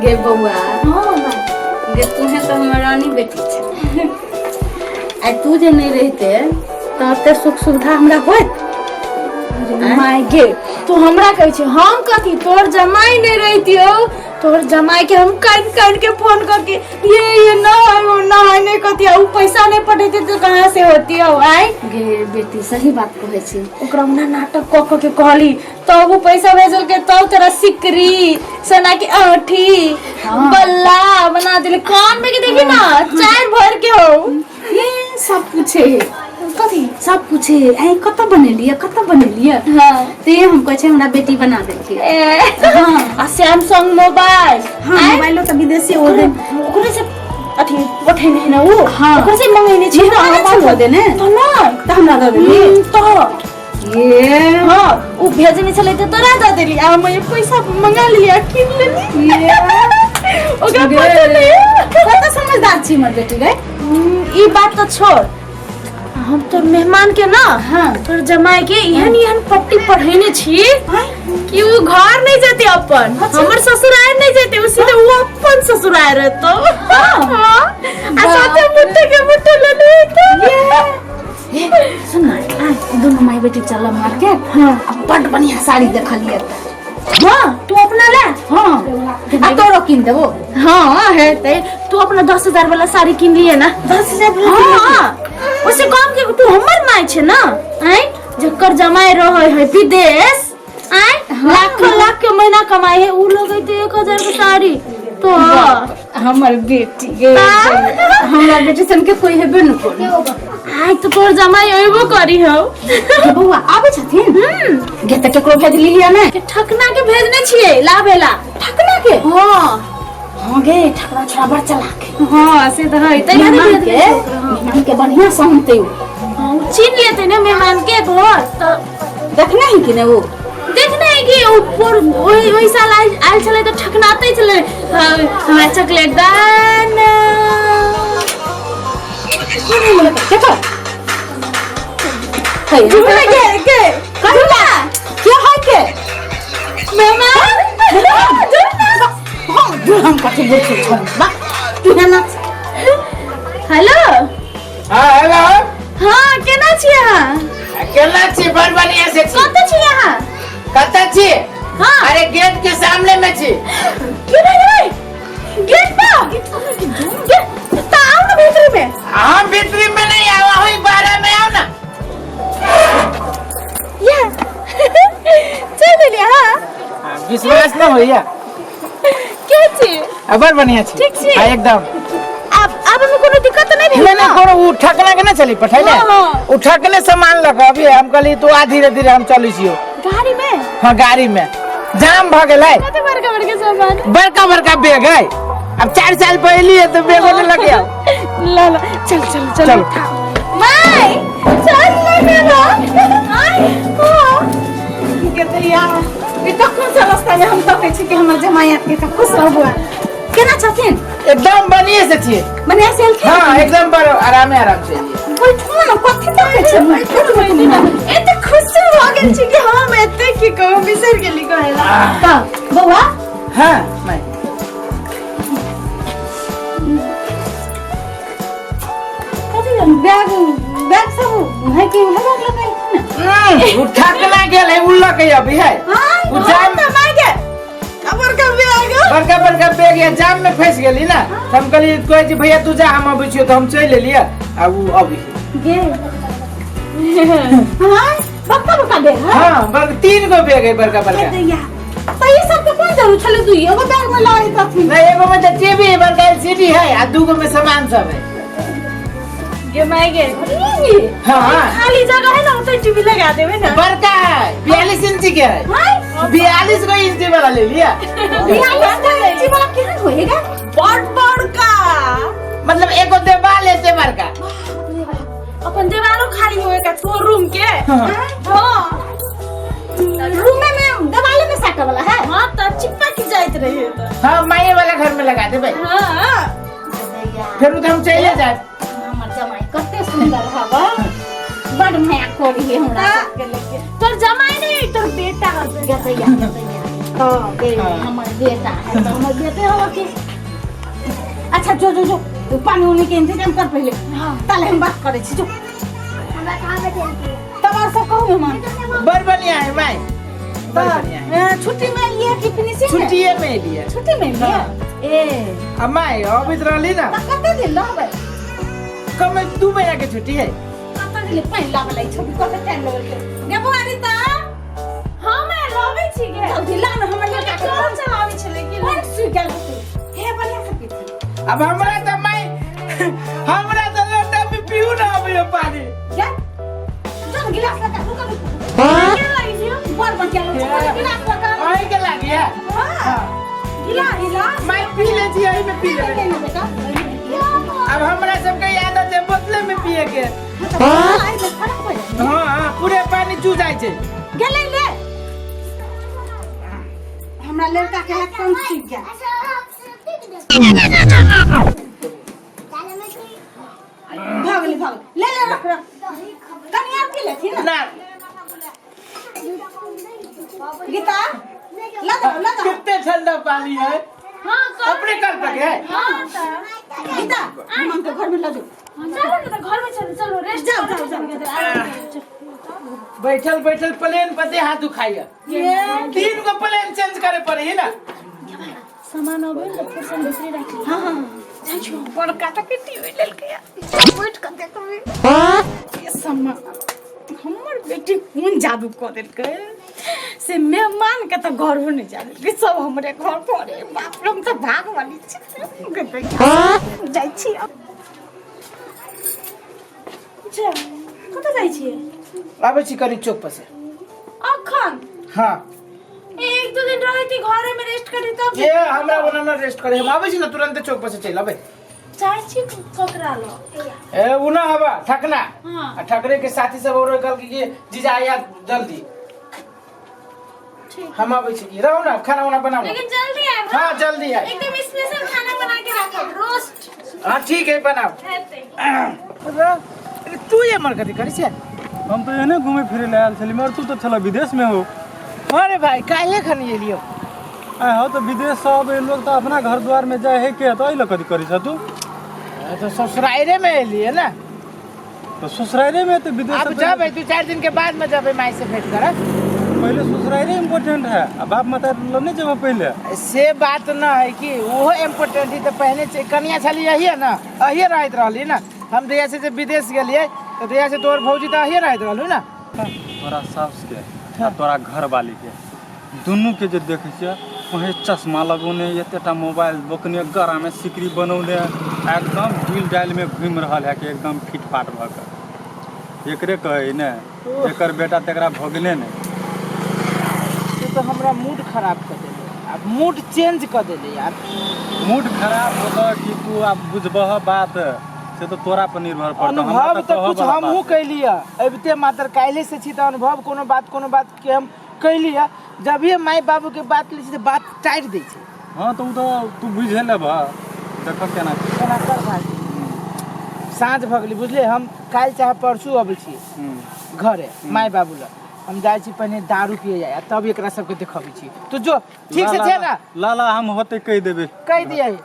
गे बौआ। हाँ माय। गे तूहे तऽ हमर रानी बेटी छै। आइ तू जे नहि रहिते तऽ एते सुख सुविधा हमरा होइत? माय गे, तू हमरा कहै छै, हम कथी तोहर जमाई नहीं रहितियो, तोहर जमाई के हम कान कान के फोन करके ये ना है वो ना है नहीं कथी, आ उ पैसा नहीं पठेते तो कहाँ से होती हो आय? गे बेटी, सही बात कहै छी। ओकरा उना नाटक कऽ कऽ के कहली तब उ पैसा भेजल के, तब तोरा सिकरी सोना के अंगूठी बल्ला बना दिले कान में के, देखी ना चार भर के हो। ये सब पूछे। कथी? सब पूछे, ऐ कतऽ बनेलियै, कतऽ बनेलियै? ते हम कहै छै हमरा बेटी बना देलकै। ए, हाँ। आ सैमसंग मोबाइल। हाँ, मोबाइलो तऽ विदेशी ओ दे। ओकरे से अथी पठेने है ना उ। हाँ। ओकरे से मंगेने छी ना। मेहमान हम। छौ देने? तो ना। तऽ हमरा दऽ देली? तो ये हाँ, उ भेजने छलै तऽ तोरा दऽ देली आ हम ये पैसा मंगा लिया, किन लेली। ये ओकरा पता नहीं। कतऽ समझदार छी हमर बेटी गै। ई बात तो छोड़, हम तो मेहमान के ना, तोर जमाई के एहन एहन पट्टी पढ़ेने छी कि उ घर नहीं जेते अपन, हमर ससुराल नहीं जेते, उ सीधे उ अपन ससुराल रहतो। हाँ, आ साथे मुट्ठे के मुट्ठे लेने तो। ए, सुन ना, आय, दुनू माय बेटी चलब मार्केट। हाँ। आ बड बढ़िया साड़ी देखलियै। हाँ, तू अपना ले। हाँ, आ तोरो कीन देबो। हाँ है ते तू अपना 10,000 वाला साड़ी किन लिए ना? 10,000 वाला? हाँ, उससे कम के तू हमर माय छे ना, आय जकर जमाई रहे है विदेश, आय लाखों लाख के महीना कमाई है, उ लोग तो 1,000 के साड़ी तो। हमर बेटी गे, हमरा बेटी सन के कोई हेबे न कोनो। आय तो तोर जमाई अइबो करी हौ। गे बौआ, आबै छथिन? गे, तऽ केकरो भेजलियै ने? के ठकना के भेजने छियै लाभेला। ठकना के? हाँ। हाँ गे, ठकना छोड़ा बड़ चलाक है। हाँ, से तऽ है तैयारी। मेहमान भेजने के छियै ओकरा, हाँ। मेहमान के बढ़िया सहनते उ। हाँ, उ चिन्ह लेते ने मेहमान के घर तऽ। देखने है कि ने उ? देखने है कि उ ओहि ओहि साल आयल आयल छलै तऽ ठकनाते छलै, हाँ, हमरा चॉकलेट दाना। देखो है। गे गे। कहिला के है के? मेहमान। हाँ, हम कथी बोल छी बा तू ना नाच। हेलो। हाँ, हेलो। हाँ, केना छी अहाँ? केना छी? बड़ बढ़िया से छी। कतऽ छी अहाँ? कतऽ छी? हाँ। अरे, गेट के सामने में छी। केना गेलै गेट पर? गेट तऽ आउ ने भीतरी में। हम भीतरी में नहीं आवा हूँ, बाहर में आओ ना। या चल देलियै। हाँ। हाँ, विश्वास न होइया। के छी? आ, बड़ बढ़िया छी। ठीक छी? हाँ, एकदम। आब आब में कोनो दिक्कत तऽ नहीं भेल? नहीं नहीं, कोनो उ ठकना के ना चली पठैले। हाँ। उ ठकने सामान लक अभी हम कहली तू आ, धीरे धीरे हम चली छियो। गाड़ी में? हाँ, गाड़ी में जाम भ गेलै। कते बड़का बड़का सामान? बड़का बड़का बैग है। अब 4 साल पहले है तो बैग होने लग गया। ला ला, चल चल चल। चल। माय, चल ना ना आय। हाँ। के दैया, ई कखन से रास्ता में हम तकै छी कि हमर जमाई आबि के। खुश रह बुआ, केना छथिन? एकदम बढ़िया से छियै। बढ़िया से एलखिन? हाँ, एकदम बड़ आरामे आराम से एलियै। बैठू ना, कथी तकै छै? एते खुशी भऽ गेल छी कि हम एते की कहू, बिसरि गेली कहेला। तऽ बौआ। हाँ मैं कथी जानु, बैग बैग सब है कि है बैग लऽ के एलखिन ना? उ ठकना गेल है, उ लके अभी है उ जाम तऽ माय के बड़का बैग। बड़का बड़का बैग या जाम में फंस गेली ना, तो हम कहली, कहै छी भैया तू जा, हम अबै छियो, तो हम चलि एलियै आ उ अभी। गे हाँ, बड़का बड़का बैग है। हाँ, बड़का तीन गो बैग है, बड़का बड़का। दैया, तऽ ई सब के कोन जरूरत छलै? दुइयो गो बैग में लऽ अइतथिन। नहीं, एगो में तो टीवी है, बड़का एलसीडी है आ दूगो में सामान सब है। गे माय गे। हाँ। खाली जगह है ना, ओतै टीवी लगा देबै ना। बड़का है, 42 इंची के है। हाय। 42 गो इंची वाला ले लिया। 42 गो इंची वाला केहन होएगा? बड़ बड़का। मतलब एगो देवाल लेते बड़का। अपन देवालो खाली होएगा तोर रूम के। हाँ। हाँ। रूमे में देवाले में साटे वाला है? हाँ, तऽ चिपक जाइत रहे तऽ। हाँ, माये वाला घर में लगा दे भाई। हाँ। फिर उधर हम चले जाए। हमर जमाई कते सुंदर हवा, बड़ माया करी है हमरा सबके लेके। तोर जमाई नहीं, तोर बेटा हवे। गदैया गदैया। हाँ, बे, हाँ। हमर बेटा है तो हमर बेटे हो कि अच्छा जो जो जो पानी उनी के इंतजाम कर पहले। हाँ। ताले हम बात करे छी जो। हमरा कहाँ बैठे तब और सब कहू मेहमान। बड़ बढ़िया है माई, बड़ बढ़िया है। छुट्टी में लिए कि फिनिशिंग में? छुट्टिए में लिए। छुट्टी में लिए? हाँ। ए आ माई अबैत रहली ना। त कते दिन रहबै? कम 2 महीना के छुट्टी है। कते दिन पानि लागल है छुट्टी, कते टाइम लगल छै गे बुआरी? त हाँ मैं लबै छी गे। जल्दी ला ना हमर लड़का के। कौन चलाबै छलै कि कौन सुइ गेल होतै? हे बढ़िया से पीती। अब हमरा त माई, हमरा त लोटा में पीऊ ना अबैया पानी। गे चल गिलास लगा, रुक रुक। के लागि छियौ? बड़ बढ़िया लगै छै गिलास लगा। अहीं के लागिया। हाँ गिलास गिलास। माई पी ले छी, एही में पी लेबै। ले बेटा। अब हमरा सबके आदत है बोतले में पिए के। हाँ खराब हो जाए। हाँ हाँ, पूरे पानी चू जाइ छै। गेलै ले हमरा लड़का के हाथ कौन सीख गया। भऽ गेलै भऽ गेलै, ले ले, रख रख, कनि आर पी लेथिन ना। ना। गीता ला दो ला दो। कितने ठंडा पानी है। हाँ। अपने कल तक है। हाँ त गीता हम के घर में ला दो। चलो न त घर में चलो, चलो रेस्ट। जाओ, जाओ, जाओ। बैठल बैठल प्लेन पते हाथ दुखाइया। 3 गो प्लेन चेंज करे पड़े है ना। सामान अबै न त फुर्सन भितरे राखि। हाँ हाँ, जाइ छौ बड़का तक के टीवी लेलकै बैठ के देखबै। ये समा हमर बेटी कोन जादू कऽ देलकै से मेहमान के तऽ घरो नहि जा देलकै, सब हमरे घर पर। रे बाप रे, हम तऽ भागवाली छी। जाइ छी आब। अच्छा कतऽ जाइ छियै? आबै छी कनि चौक पर से। अखन? हाँ। एक दू दिन रहती घरे में रेस्ट करी तब। ये हमरा ओना न रेस्ट करे, हम आबै छी ना तुरंत चौक पर से चलि अबै। चाहे छी ककरा ल? ए उ ना हवा ठकना। हाँ। आ ठकरे के साथी सब और कहल कि जीजा आया जल्दी। ठीक। हम आबै छी, रहू ना, खाना उना बनाऊ। लेकिन जल्दी आएब। हाँ जल्दी आए। एकदम स्पेशल खाना बना के राखब, रोस्ट। हाँ ठीक है, बनाओ। हेतै। अरे तू ये मर कथी करै छै? हम तऽ एहने घूमे फिरे लए आयल छली, मगर तू तऽ छलह विदेश में हो। अरे भाई काल्हे खन एलियो। आइ हो तऽ विदेश से अबै लोग तऽ अपना घर द्वार में जाइ है के, तऽ एहि लए कथी करै छ तू? तो ससुराइरे में एलिए ना। तऽ ससुराइरे में तऽ विदेश अब से जबै 2-4 दिन के बाद में जबै माई से भेंट करब। पहिले ससुराइरे इम्पोर्टेंट है आ बाप माता लग नहीं जेबह पहिले? से बात न है कि ओहो इम्पोर्टेंट है तऽ पहिने से कनिया छली यही ना, अहिए रहैत रहली ना। हम जहिया से जे विदेश गेलिए तऽ तहिया से तोहर भौजी तऽ अहिए रहैत रहलू ना। तोरा साउस के आ तोरा घरवाली के दुनू के जे देखै छियै, वही चश्मा लगौने, एतेटा मोबाइल बोकने, गरा में सिकरी बनौने, एकदम ढील डाल में घूमि रहल है कि एकदम फिटफाट भऽ कऽ। एकरे कहै ने एकर बेटा तेकरा भोगने ने। तू तऽ हमरा मूड खराब कऽ देले, आब मूड चेंज कऽ देले यार। मूड खराब होतऽ कि तू आब बुझबह बात से तऽ तोरा पर निर्भर पड़तौ। हमरा अनुभव तऽ कहऽ कुछ बला हमहूँ बात। कैलियै अबिते मात्र काल्हि से छी तऽ अनुभव कोनो बात के हम कैलियै। जभिए माय बाबू के बात लै छी तऽ बात टारि दै छै। हाँ तऽ ओ तऽ तू बुझे लेबह, देखऽ केना छै। केना कर भाई, साँझ भऽ गेलै बुझलियै। हम काल्हि चाहे परसू अबै छी घरे माय बाबू लग। हम जाइ छी पहिने दारू पिए जाय आ तब एकरा सबके देखबै छी। तू जो ठीक से ला, छै ला, ना। ला ला, हम होतै कहि देबै। कहि दियै।